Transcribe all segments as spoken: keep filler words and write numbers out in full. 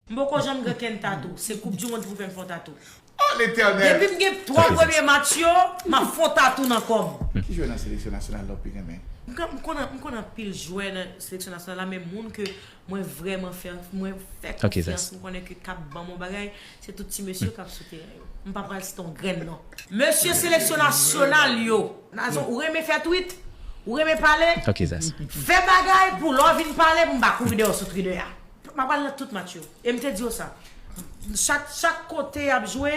M poko janm gen kenn tatou. Se koup di mond pou fè m fè yon tatou. Oh, Letènèl! Depi m gen twa premye match yo, m ap fè yon tatou nan kò m. Ki jwè nan seleksyon nasyonal la w pi renmen? M ka- m konn m konn anpil jwè nan seleksyon nasyonal la, men moun ke mwen vrèman fè mwen fè konfyans, m konnen ke k ap ban m yon bagay, se tout ti mesye k ap sou teren yo. M pa pral site yon grenn non. Mesye seleksyon nasyonal yo, Nazon, ou renmen fè tweet, ou renmen pale, Ok, Zas. Fè bagay pou lè w vin pale pou m pa kouri dèyè w sou Twitter a. M ap pale nan tout match yo. E m te di yo sa. Chak, chak kote y ap jwe,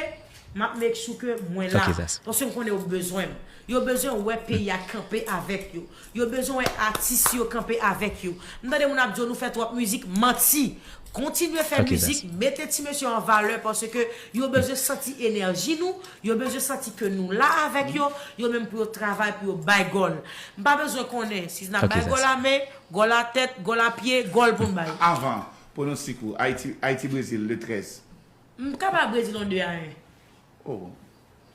m ap make sure ke mwen la. Ok, Zas. Paske m konnen yo bezwen m. Yo bezwen wè peyi a kanpe avèk yo. Yo bezwen wè atis yo kanpe avèk yo. M tande moun ap di yo nou fè twòp mizik, manti. Kontinye fè Ok, mizik, mete ti mesye an valè paske yo bezwen santi enèji nou, yo bezwen santi ke nou la avèk yo, yo menm pou yo travay pou yo bay gòl. M pa bezwen konnen si n ap Ok, bay Zas. Gòl a men, gòl a tèt, gòl a pye, gòl pou n bay. Avan, pwonostik ou, Ayiti, Ayiti Brezil, le trèz. M ka bay Brezil yon de a en. Oh,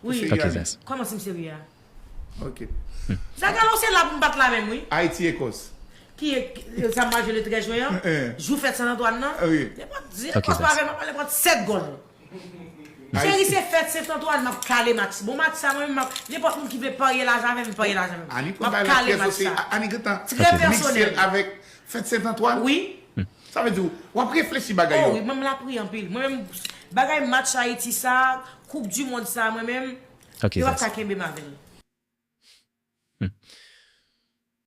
Wi. Serye Ok, a, Zas. Kòman si m serye a? Ok. Zagallo se la pou m bat la menm, wi. Ayiti, Ekòs. Ki e- ki- sa m pral jwe le trèz jen an? Eh. Jou fèt Sent Antwàn nan? Ah, wi. Nenpòt di, Ok, Ekòs pa Zas. fè m ap pale kont sèt gòl. Ayiti. Seri se fèt Sent Antwàn, m ap kale match. Bon, match sa, mwen menm, m ap- nenpòt moun ki vle parye lajan avè m, parye lajan avè m. Ani M pou ap bay kale la match pyès sa. Ani gentan. Trè pèsonèl. Avèk fèt Sent Antwàn? Wi. Sa vle di, w ap reflechi bagay Oh, yo. Wi, mwen menm la priye anpil. Mwen menm, bagay match Ayiti sa, Koup di Mond sa, mwen menm, Ok, yo p ap Zas. ka kenbe m avè l.